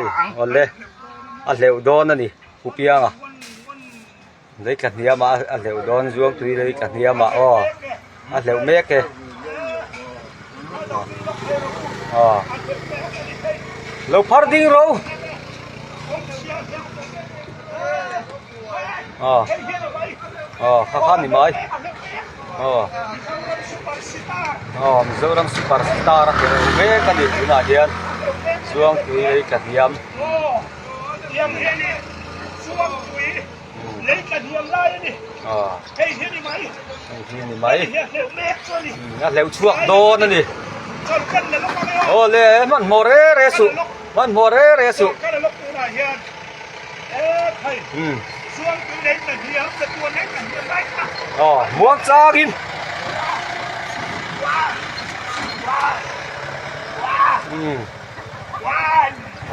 Hei awle a hleuh dawn a ni Pu Pianga lei tla hniam ah a hleuh dawn Zuangtui lei tla hniam ah aw a hleuh mek e aw lo phar ding ro aw aw kha kha ni mai aw aw Mizoram super star a hleuh mek a ni tunah hian Zuangtui lei tla hniam. A hleuh chhuak dawn a ni. Aw le hmanhmawh re re suh hmanhmawh re re suh. Aw muang changin.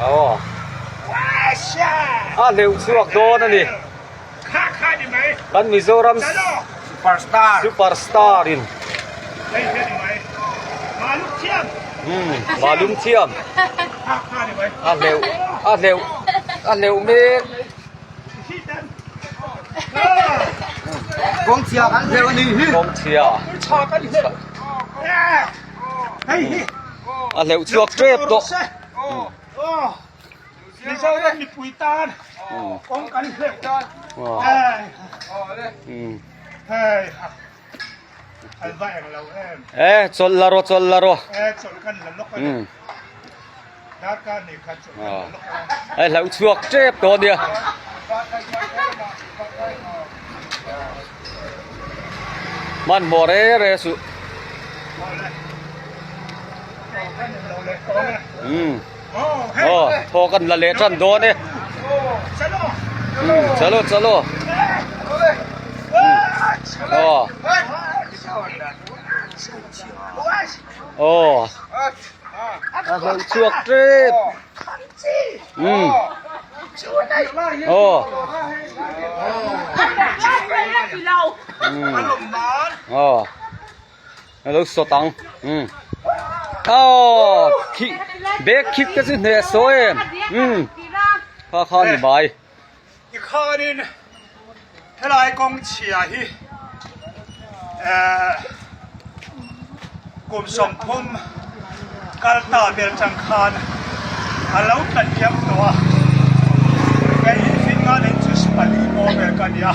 Aw a hleuh chhuak dawn a ni kan Mizoram super star in malum thiam a hleuh a hleuh a hleuh mek kawngchhia kan hleuh a ni hi kawngchhia A hleuh chhuak tep tawh. Mizoram mipui tan kawng kan hleuh. Hei an va eng lo em. E chawlh la rawh chawlh la rawh. E chawlh kan la lawk a ni. Darkar nei khan chawlh kan la lawk a. E hleuh chhuak tep tawh a nia. Hmanhmawh re re suh. Umm aw thaw kan la leh tan dawn e. Umm chalo chalo. Aw aw a hlauh chhuak tep. Umm aw aw a lo sawt ang umm aw khi bag khik te chu hneh sawi em umm kha kha a ni mai. Tikhanin helai kawng chhia hi eh kum 30 kal ta vel chang khan a lo tla hniam tawh a, kei hi finga leh chu pali maw vel ka nia,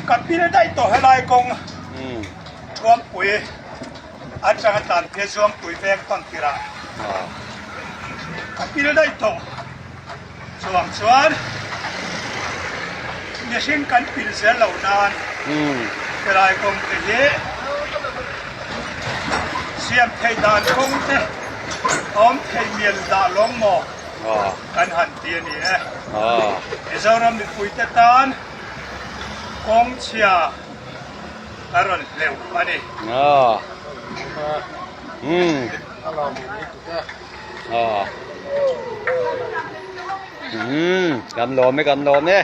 ka pil daih tawh helai kawng Thuampui atanga tlan phei Zuangtui veng tawn tirah ka pil daih tawh. Chuvang chuan mihring kan pil zel lo nan helai kawng te hi siam theih dan kawng te awm theih mial dah lawng maw kan han ti a ni e. Mizoram mipuite tan kawng chhia a rawn hleuh a ni. Kan lawm e kan lawm e.